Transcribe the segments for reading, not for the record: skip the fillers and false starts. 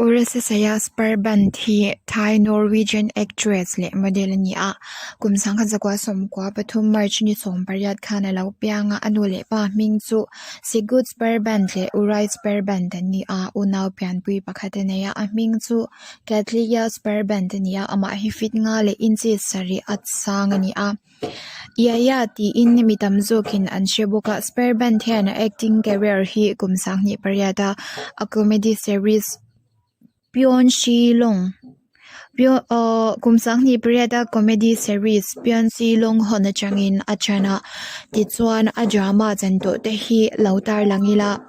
Urassaya Sperbund hi Thai Norwegian actress leh model a ni a, kum 1993 March ni 18 khan a lo piang a, a nu leh pa hming chu Sigurd Sperbund leh Urai Sperbund an ni a, unau pianpui pakhat a nei a, a hming chu Cattleya Sperbund a ni a, amah hi feet nga leh inches sarih a sang a ni a. Yaya tiin mi tam zawkin an hre bawk a, Sperbund hian a acting career hi kum 28 a a comedy series Pion Shi Long kum 28 a comedy series Pion Shi Long hawn atangin a chan a, tichuan a drama chan tawh te hi lo tarlang ila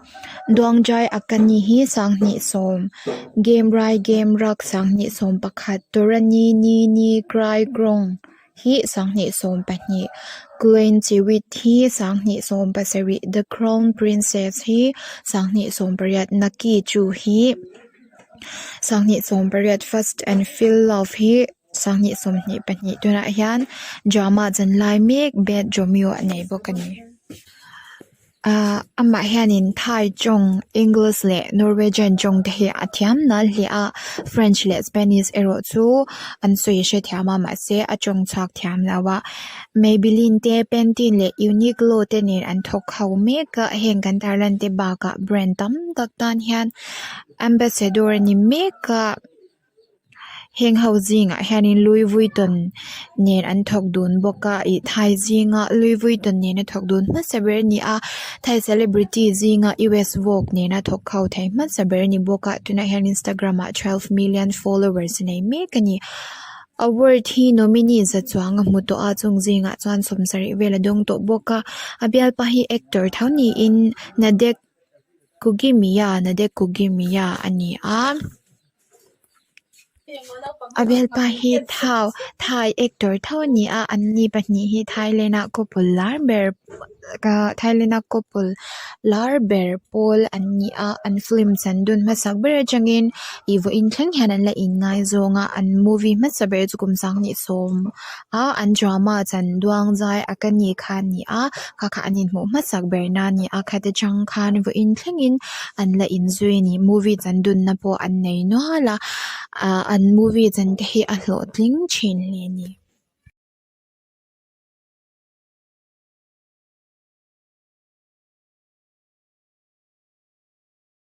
Duangjai Akani hi 2010, Game Rai Game Rak 2011, Torani Ni Ni Krai Krong. hi 2012, Glen Chiwit hi 2017, The Crown Princess hi 2018, Naki Chu hi 2018, Fast and Feel Love hi 2022 tunah hian drama chan lai mek Bad Romeo a nei bawk a ni. Ahh amah hianin Thai tawng English leh Norwegian tawng te hi a thiam nal hle a French leh Spanish erawh chu an sawi hrethiam a mahse a tawng chhuak thiam lo a Maybelline te Pantene leh Uniqlo te nen an thawk ho mek a heng kan tarlan te bakah brand tam tak tan hian ambassador a ni mek a. Heng ho zingah hianin Louis Vuitton nen an thawk dun bawk a ih Thai zinga Louis Vuitton nena thawk dun hmasa ber a ni a Thai celebrity zinga U S Vogue nena thawk ho thei hmasa ber a ni bawk a tunah hian instagram ah twelve million followers a nei mek a ni award hi nominee za chuang a hmu tawh a chung zingah chuan sawmsarih vel a dawng tawh bawk a a bialpa hi actor tho niin Nadek Kugimiya Nadek Kugimiya a ni a. A bialpa hi thau thai actor tho a ni a an ni pahnih hi Thailand ah couple lar ber Thailand a couple lar ber pawl an ni a an film chan dun hmasak ber atangin ih vawiin thleng hian an la inngaizawng a an movie hmasa ber chu kum 2010 a an drama chan duang zai a ka ni kha a ni a kha kha an inhmuh hmasak ber na a ni a khata tang khan vawiin thlengin an la inzui a ni movie chan dunna pawh an nei nual a ah an movie chan te hi a hlawhtling thin hle a ni.